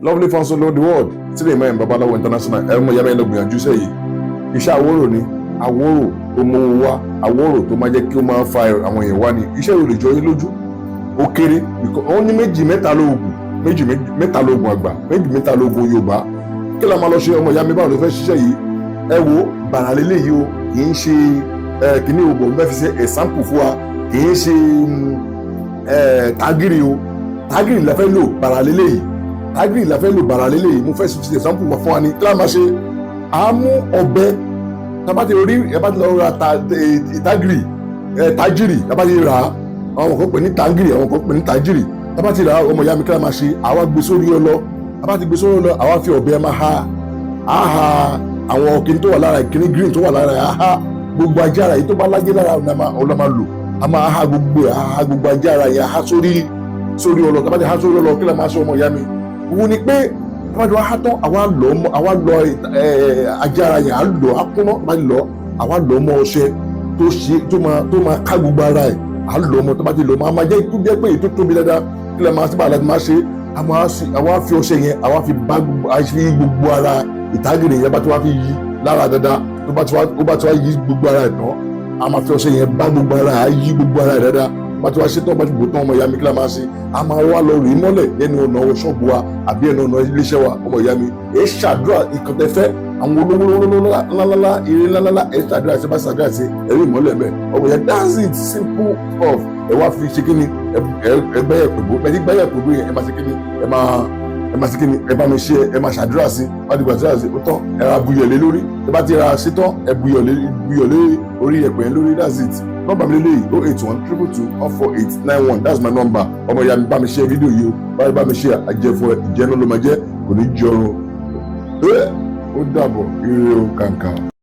Lovely fans all over the world, tí lè mẹ́rin Babaláwo International. Ẹ̀rọ mọ̀ yàrá ẹ̀ lọ gbìyànjú iṣẹ́ yìí. Iṣẹ́ àwòrò ni, àwòrò tó mówó wá, àwòrò tó máa jẹ́ kí ó máa fa àwọn èèyàn wá ni. Iṣẹ́ yìí ò lè jọ yín lójú, ó kéré. Ó ní méjì mẹ́ta lóògùn, méjì mẹ́ta lóògùn àgbà, méjì mẹ́ta lóògùn Yorùbá. Kí la máa lọ ṣe, ọmọ ìyá mi? Báwo ló fẹ́ ṣiṣẹ́ yìí? Ẹ wo bàrà lélẹ̀ yìí o, kì í ṣe kìíní ògbọ̀n bẹ́ẹ̀ fi ṣe example fún wa, kì í ṣe tágìrì o. Tágìrì la fẹ́ lò, bàrà lélẹ̀ yìí. Tágìrì la fẹ́ lò, bàrà lélẹ̀ yìí. Mo fẹ́ ṣe example fún wa ni. Kí la máa ṣe? À á mú ọ̀bẹ. Tábà ti rí ẹ bá ti lọ ra tágìrì, tájìrì, tábà ti rà á, àwọn kan pè ní tágìrì, àwọn kan pè ní tájìrì. Tábà ti rà á, ọmọ ìyá mi, kí la máa ṣe? Àwa gbé sórí ọlọ. Tábà ti gbé sórí ọlọ, àwa fi ọ̀bẹ máa ha, á ha àwọn kìnní tó wà lára, kìnní green tó wà lára, á ha gbogbo ajá ara yìí. Tó bá lájẹ́ lára, ọ̀nà máa lò, a máa ha gbogbo ẹ̀, á ha gbogbo ajá ara yẹn, á ha sórí ọlọ. Tábà ti ha sórí ọlọ, kí la máa ṣe, ọmọ ìyá mi? Òun ni pé tábà ti wá ha tán, àwa lọ, àwa lọ ajá ara yẹn, á lọ, á kúnná. Tábà ti lọ, àwa lọ mọ ọṣẹ tó ṣe tó máa ká gbogbo ara ẹ̀, á lọ mọ. Tó bá ti lọ mọ, a máa jẹ́ kó jẹ́ pé èyí tó tóbi dáadáa. Kí la máa sábà láti máa ṣe? A máa ṣe, àwa fi ọṣẹ yẹn, àwa fi bá fi gbogbo ara ìtàgìrì yẹn. Bá ti wá fi yí lára dáadáa, tó bá ti wá, ó bá ti wá yí gbogbo ara ẹ̀ tán, a máa fi ọṣẹ yẹn bá gbogbo ara, á yí gbogbo ara ẹ̀ dáadáa. Bá ti wá ṣe tán, bá ti bò tán, ọmọ ìyá mi, kí la máa ṣe? A máa wá lọ rí mọ́lẹ̀ lẹ́nu ọ̀nà ṣọ́ọ̀bù wa àbí ẹnu ọ̀nà iléeṣẹ́ wa. Ọmọ ìyá mi, ẹ ṣàdúrà ìkàntẹ́fẹ́, àwọn olówó ńláńlá, eré ńláńlá. Ẹ ṣàdúrà ṣe, bá ṣàdúrà ṣe, ẹ̀rí ìmọ́lẹ̀ bẹ́ẹ̀. Ọmọ ìyá, that's it, simple stuff. Ẹ wá fi ṣe kí ni? Ẹ gbẹ́yẹ̀ pẹ̀lú ẹ ti gbẹ́yẹ̀ pẹ̀lú yẹn. Ẹ máa ṣe kí ni? Ẹ máa ṣe kí ni? Ẹ bá mi ṣe, ẹ máa ṣàdúrà sí. Bá ti gbàdúrà sí, ó tán. Ẹ ra buyọ̀ lé lórí. Ẹ bá ti ra ṣetán, ẹ buyọ̀ lé orí ẹ̀pẹ̀ yẹn lórí. That's it. Nọ́mbà mi lélẹ́yìí: 08122214891. That's my number. Ọmọ ìyá mi, bá mi ṣe fídíò yìí o. Bá mi ṣe àjẹfọ ìjẹun ló máa jẹ, kò ní jọrun. Ó dàbọ̀, ire o, kàǹkà.